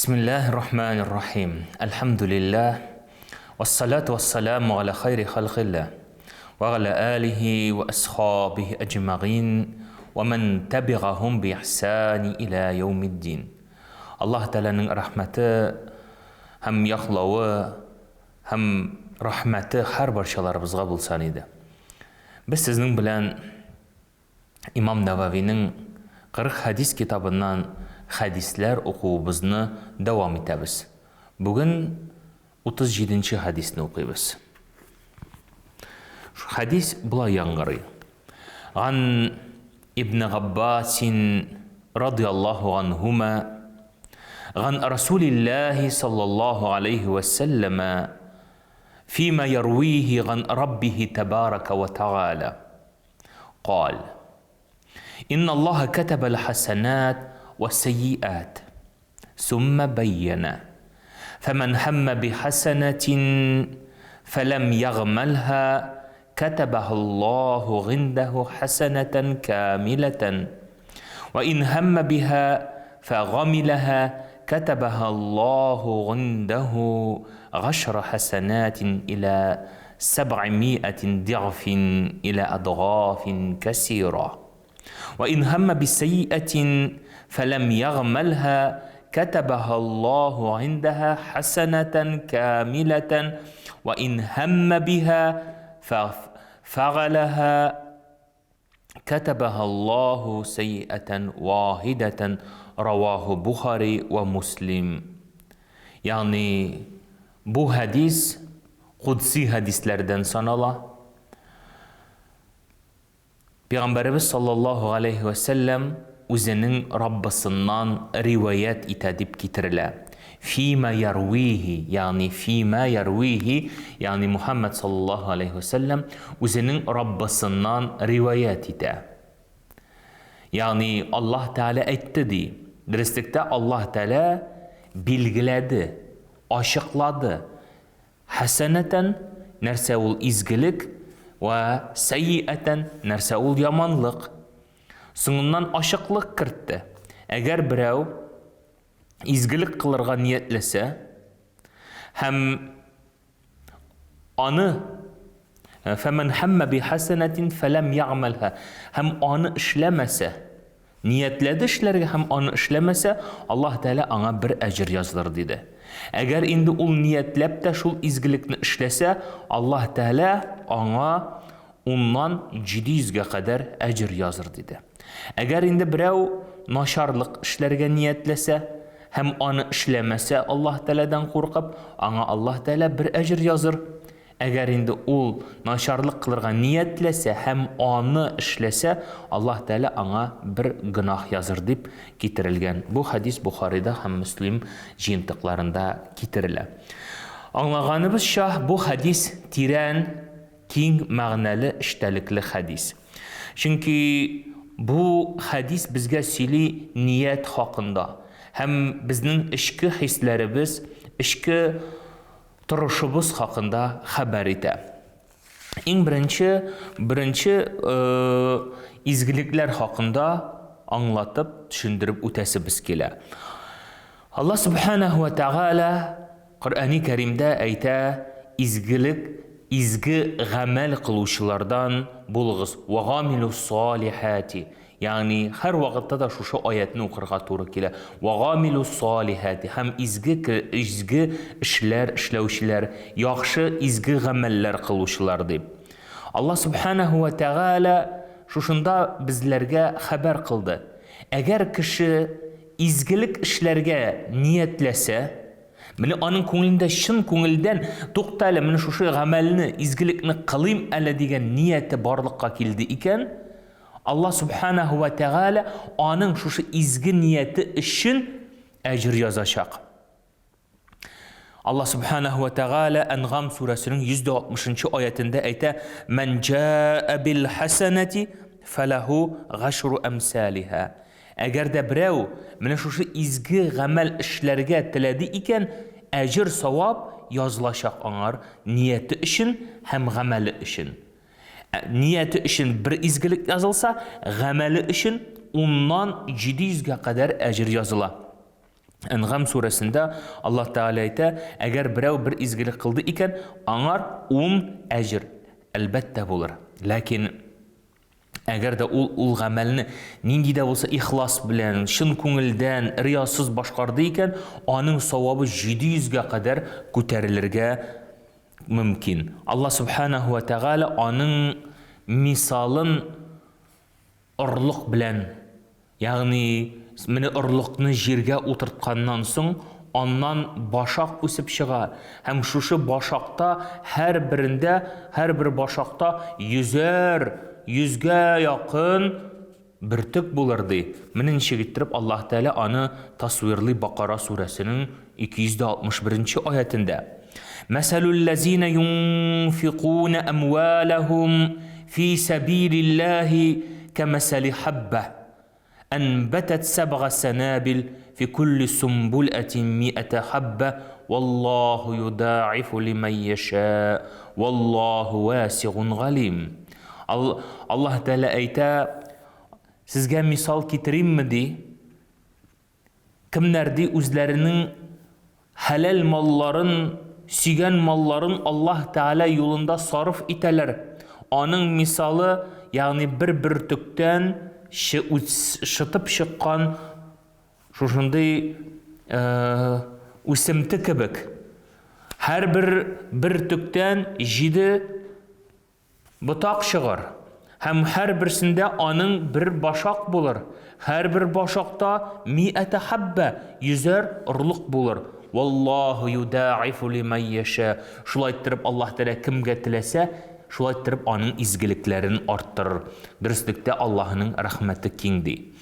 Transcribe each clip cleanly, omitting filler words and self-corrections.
Бисмиллаһир рахманир рахим. Әлхәмдүлиллаһ. Вассалату вассаламу аля хайри халкиллаһ. Ва аля алихи ва асхабихи аҗмагин ва ман табигахум би ихсани иля яумиддин. Аллаһ Тәгаләнең рәхмәте һәм яклавы һәм рәхмәте һәр барчаларыбызга булсын иде. Без сезнең белән Имам Нәвәвинең 40 хәдис китабыннан хәдисләр укуыбызны дәвам итәбез. Бүген 37 нче хәдисне укыйбыз. Хәдис болай яңгырый. Ган Ибн Габбасин радиаллаһу анһума ган Расулиллаһи саллаллаһу алейһи вә сәлләмә фима ярвихи ган Раббихи тәбарака вә тәгалә. قال إن الله كتب الحسنات والسيئات ثم بين فمن هم بحسنة فلم يغملها كتبها الله عنده حسنة كاملة وإن هم بها فغملها كتبها الله عنده عشر حسنات إلى سبعمائة ضعف إلى أضغاف كثيرة وإن هم بسيئة فلم يغملها كتبها الله عندها حسنة كاملة وإن هم بها فعلها كتبها الله سيئة واحدة رواه Бухари ва Муслим. Ягъни бу хәдис кудси хәдисләрдән санала. Пәйгамбәребез саллаллаһу галәйһи вә сәлләм үзенең Раббысыннан риваять итә дип китерелә. Фима ярвихи, ягъни фима ярвихи, ягъни Мухәммәд саллаллаһу алейһи вә сәлләм үзенең Раббысыннан риваять итә. Ягъни Аллаһ Тәгалә әйтте ди. Дөреслектә Аллаһ Тәгалә билгеләде, ачыклады. Хәсәнәтән, нәрсә ул изгелек, вә сәйиәтән, нәрсә ул яманлык. Соңыннан ачыклык кертте. Әгәр берәү изгелек кылырга ниятләсә һәм аны фәмән һәммә бихәсәнәтин фәләм ягъмәлһә һәм аны эшләмәсә, ниятләде эшләргә һәм аны эшләмәсә, Аллаһ Тәгалә аңа бер әҗер язылыр диде. Әгәр инде ул ниятләп тә шул изгелекне эшләсә, Аллаһ Тәгалә аңа уннан 700 гә кадәр әҗер языр диде. Әгәр инде берәү начарлык эшләргә ниятләсә һәм аны эшләмәсә, Аллаһ Тәгаләдән куркып, аңа Аллаһ Тәгалә бер әҗер языр. Әгәр инде ул начарлык кылырга ниятләсә һәм аны эшләсә, Аллаһ Тәгалә аңа бер гөнаһ языр дип китерелгән. Бу хәдис Бухарида һәм Мөслим җыентыкларында китерелә. Аңлаганыбызча, бу хәдис тирән, киң мәгънәле эчтәлекле хәдис. Чөнки бу хәдис безгә сөйли ният хакында һәм безнең эчке хисләребез, эчке торышыбыз хакында хәбәр итә. Иң беренче, беренче изгелекләр хакында аңлатып, төшендереп үтәсебез килә. Аллаһ Субханаһу ва Тәгалә Коръәни Кәримдә әйтә, Изгелек, изге гамәл кылучылардан булыгыз, вә гамилүс салихати, ягъни һәрвакытта да шушы аятьне укырга туры килә, вә гамилүс салихати, һәм изге изге эшләр эшләүчеләр, яхшы изге гамәлләр кылучылар дип. Аллаһ Субханаһу ва Тәгалә шушында безләргә хәбәр кылды. Әгәр кеше изгелек эшләргә ниятләсә, менә аның күңелендә чын күңелдән, тукта әле, менә шушы гамәлне, изгелекне кылыйм әле дигән нияте барлыкка килде икән, Аллаһ Субханаһу ва Тәгалә аның шушы изге нияте өчен әҗер язачак. Аллаһ Субханаһу ва Тәгалә Әнгам сүрәсенең 160 нчы аятендә әйтә: "Мән җаа бил хәсәнәти фәләһу гашру әмсалиһа". Әгәр дә берәү менә шушы изге гамәл эшләргә теләде икән, әҗер савап язылачак аңар нияте өчен һәм гамәле өчен. Ә нияте өчен бер изгелек язылса, гамәле өчен уннан 700 гә кадәр әҗер языла. Әнгам сүрәсендә Аллаһ Тәгалә әйтә, әгәр берәү бер изгелек кылды икән, аңар ун әҗер, әлбәттә, булыр. Ләкин әгәр дә ул ул гамәлне нинди дә булса ихлас белән, чын күңелдән, риясыз башкарды икән, аның савабы 700 гә кадәр күтәрелергә мөмкин. Аллаһ Субханаһу ва Тәгалә аның мисалын орлык белән, ягъни менә орлыкны җиргә утыртканнан соң, аннан башак үсеп чыга һәм шушы башакта һәрберендә, һәрбер башакта йөзәр, йөзгә якын бөртек булыр, ди. Менә ничек иттереп Аллаһ Тәгалә аны тасвирлый Бакара сүрәсенең 261 нче аятендә. Мәсәлүлләзинә юнфикуна әмваләһум фи сәбилилләһи кәмәсәли хәббә әнбәтәт сәбга сәнәбил фи кулли сумбуләтин миәтә хәббә валлаһу юдаифу лимән яшә валлаһу васигун галим. Аллаһ Тәгалә әйтә, сезгә мисал китеримме, ди, Кемнәр, ди, үзләренең хәләл малларын, сөйгән малларын Аллаһ Тәгалә юлында сарыф итәләр. Аның мисалы, ягъни бер бөртектән шытып чыккан шушындый үсемте кебек. Һәрбер бөртектән җиде Ботак чыгар, һәм һәрберсендә аның бер башак булыр, һәрбер башакта миәтә хәббә, йөзәр орлык булыр. Валлаһу юдаифу лимән яшә. Шулай иттереп Аллаһ Тәгалә кемгә теләсә, шулай иттереп аның изгелекләрен арттырыр. Дөреслектә Аллаһының рәхмәте киң, ди.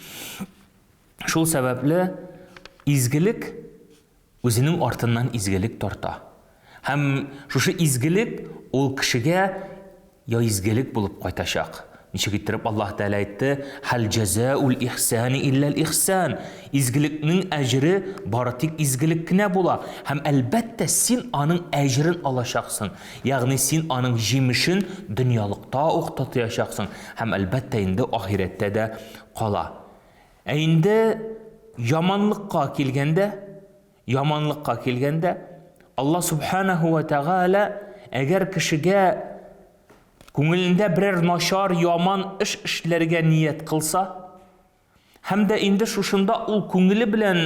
Шул сәбәпле изгелек Үзенең артыннан изгелек тарта. Һәм шушы изгелек ул кешегә я изгелек булып кайтачак. Ничек иттереп Аллаһ Тәгалә әйтте, Хәл җәзаул ихсани илләл ихсан. Изгелекнең әҗере бары тик изгелек кенә була. Һәм әлбәттә син аның әҗерен алачаксың. Ягъни син аның җимешен дөньялыкта ук татыячаксың һәм әлбәттә инде ахирәттә дә кала. Ә инде яманлыкка килгәндә, яманлыкка килгәндә, Алла субханаһу ва тәгалә әгәр кешегә күңелендә берәр начар, яман эш эшләргә ният кылса, һәм дә инде шушында ул күңеле белән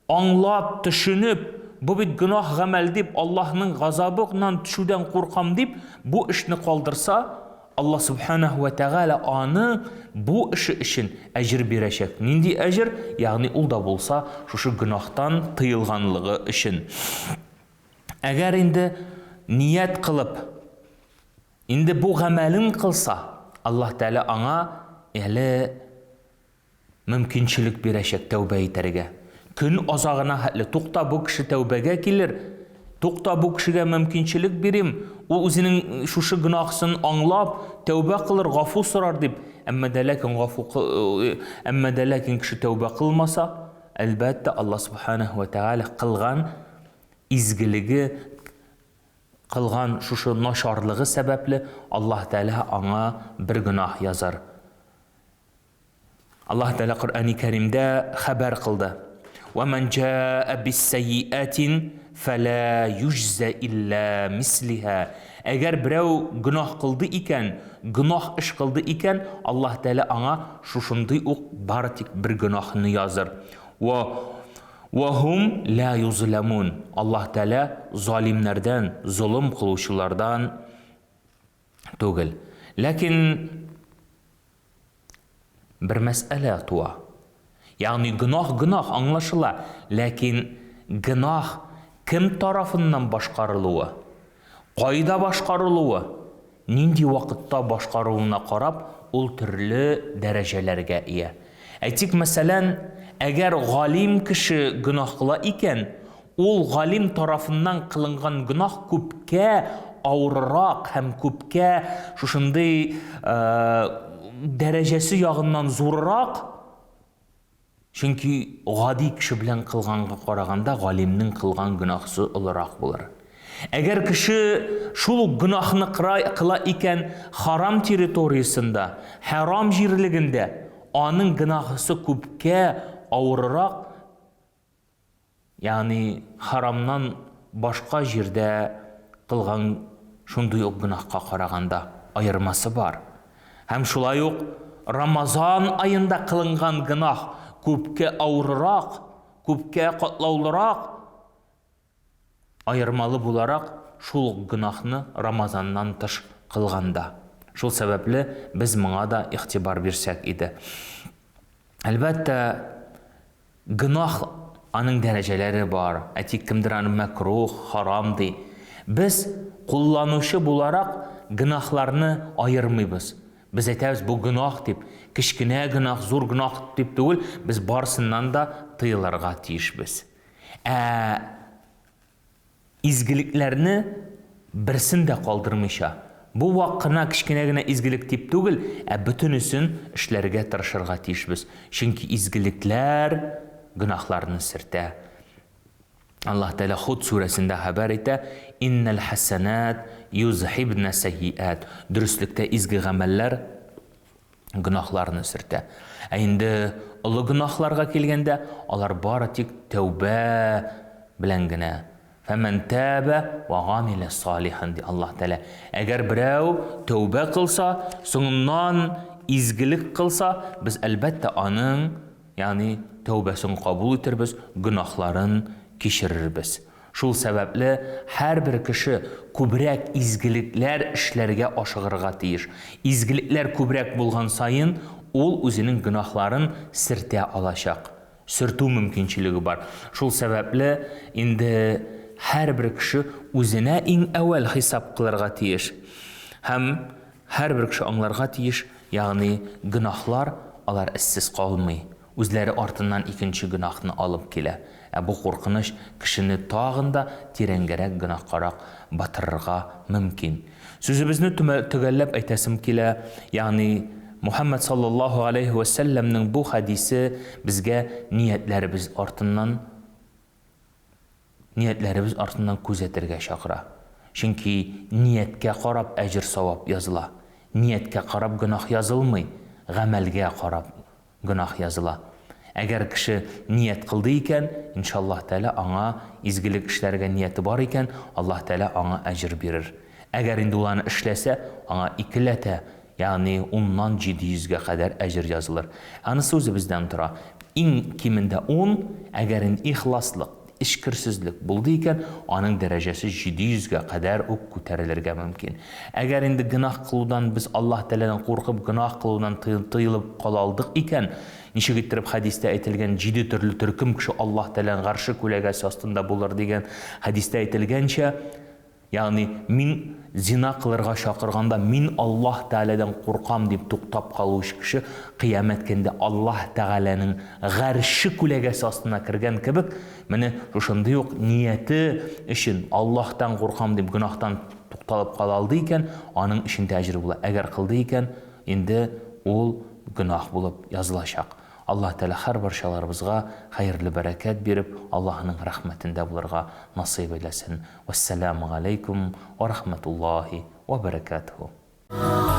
аңлап, төшенеп, бу бит гөнаһ гамәл дип, Аллаһның газабыннан төшүдән куркам дип, бу эшне калдырса, Аллаһ Субханаһу вә Тәгалә аны бу эше өчен әҗер бирәчәк. Нинди әҗер? Ягъни ул да булса шушы гөнаһтан тыелганлыгы өчен. Әгәр инде ният кылып, инде бу гамәлен кылса, Аллаһ Тәгалә аңа әле Мөмкинчелек бирәчәк тәүбә итәргә. Көн азагына хәтле, тукта, бу кеше тәүбәгә килер, тукта, бу кешегә мөмкинчелек бирим, ул үзенең шушы гөнаһсын аңлап, тәүбә кылыр, гафу сорар дип, әмма дә ләкин гафу, әмма дә ләкин кеше тәүбә кылмаса, әлбәттә, Аллаһ Субханаһу ва Тәгалә кылган изгелеге, кылган шушы начарлыгы сәбәпле, Аллаһ Тәгалә аңа бер гөнаһ язар. Аллаһ Тәгалә Коръәни Кәримдә хәбәр кылды. Ва ман җаа биссәйиатин фәлә юҗзә илля мислиһа. Әгәр берәү гөнаһ кылды икән, гөнаһ эш кылды икән, Аллаһ Тәгалә аңа шушындый ук бары тик бер гөнаһны языр. Ва ва хум ла юзламун. Аллаһ Тәгалә залимнәрдән, золым кылучылардан түгел. Ләкин Бер мәсьәлә туа. Ягъни гөнаһ гөнаһ аңлашыла, ләкин гөнаһ кем тарафыннан башкарылуы, кайда башкарылуы, нинди вакытта башкарылуына карап, ул төрле дәрәҗәләргә ия. Әйтик, мәсәлән, әгәр галим кеше гөнаһ кыла икән, Ул галим тарафыннан кылынган гөнаһ күпкә авыррак һәм күпкә шушындый дәрәҗәсе ягыннан зуррак, чөнки гади кеше белән кылганга караганда галимнең кылган гөнаһсы олырак булыр. Әгәр кеше шул ук гөнаһны кыла икән харам территориясендә, хәрам җирлегендә, аның гөнаһысы күпкә авыррак. ягъни харамнан башка җирдә кылган шундый ук гөнаһка караганда аермасы бар. Һәм шулай ук Рамазан аенда кылынган гөнаһ күпкә авыррак, күпкә катлаулырак, аермалы буларак шул ук гөнаһны Рамазаннан тыш кылганда. Шул сәбәпле без моңа да игътибар бирсәк иде. Әлбәттә, гөнаһ аның дәрәҗәләре бар. Әйтик, кемдер аны мәкрух, харам ди. Без кулланучы буларак гөнаһларны аермыйбыз. Без әйтәбез, бу гөнаһ дип, кечкенә гөнаһ, зур гөнаһ дип түгел, без барысыннан да тыелырга тиешбез. Ә изгелекләрне берсен дә калдырмыйча, бу вак кына, кечкенә генә изгелек дип түгел, ә бөтенесен эшләргә тырышырга тиешбез. Чөнки изгелекләр гөнаһларны сертә. Аллаһ Тәгалә Худ сүрәсендә хәбәр итә, Иннәл хәсәнәт юзһибнә сәйиәт. Дөреслектә изге гамәлләр гөнаһларны сөртә. Ә инде олы гөнаһларга килгәндә, алар бары тик тәүбә белән генә. Фәмән тәбә ва гамилә салихан ди Аллаһ Тәгалә. Әгәр берәү тәүбә кылса, соңыннан изгелек кылса, без әлбәттә аның, ягъни тәүбәсен кабул итербез, гөнаһларын кичерербез. Шул сәбәпле һәрбер кеше күбрәк изгелекләр эшләргә ашыгырга тиеш. Изгелекләр күбрәк булган саен, ул үзенең гөнаһларын сертә алачак. Сөртү мөмкинчелеге бар. Шул сәбәпле инде һәрбер кеше үзенә иң әүвәл хисап кылырга тиеш. Һәм һәрбер кеше аңларга тиеш, ягъни гөнаһлар алар эзсез калмый. Үзләре артыннан икенче гөнаһны алып килә. Ә бу куркыныч кешене тагын да тирәнгәрәк гөнаһкарак батырырга мөмкин. Сүзебезне төгәлләп әйтәсем килә, ягъни Мухәммәд саллаллаһу галәйһи вә сәлләмнең бу хәдисе безгә ниятләребез артыннан ниятләребез артыннан күзәтергә чакыра. Чөнки нияткә карап әҗер-савап языла. Нияткә карап гөнаһ язылмый, гамәлгә карап гөнаһ языла. Әгәр кеше ният кылды икән, иншаллаһ Тәгалә аңа изгелек эшләргә нияте бар икән, Аллаһ Тәгалә аңа әҗер бирер. Әгәр инде ул аны эшләсә, аңа икеләтә, ягъни уннан 700 гә кадәр әҗер язылыр. Анысы үзебездән тора. Иң кимендә ун, әгәр инде ихласлык, Эчкерсезлек булды икән, аның дәрәҗәсе 700 гә кадәр үк күтәрелергә мөмкин. Әгәр инде гөнаһ кылудан без Аллаһ Тәгаләдән куркып гөнаһ кылудан тыелып кала алдык икән, ничек иттереп хәдистә әйтелгән җиде төрле төркем кеше Аллаһ Тәгаләнең гарше күләгәсе астында булыр дигән хәдистә әйтелгәнчә, Ягъни, мин зина кылырга чакырганда, мин Аллаһ Тәгаләдән куркам дип туктап калучы кеше Кыямәт көнендә Аллаһ Тәгаләнең Гарше күләгәсе астына кергән кебек, менә шушындый ук нияте өчен Аллаһтан куркам дип гөнаһтан тукталып кала алды икән, аның өчен дә әҗер була. Әгәр кылды икән, инде ул гөнаһ булып язылачак. Аллаһ Тәгалә һәрбарчаларыбызга хәерле бәрәкәт биреп, Аллаһының рәхмәтендә булырга насыйп әйләсен. Вәссәламү галәйкүм вә рахмәтуллаһи вә бәрәкәтүһү.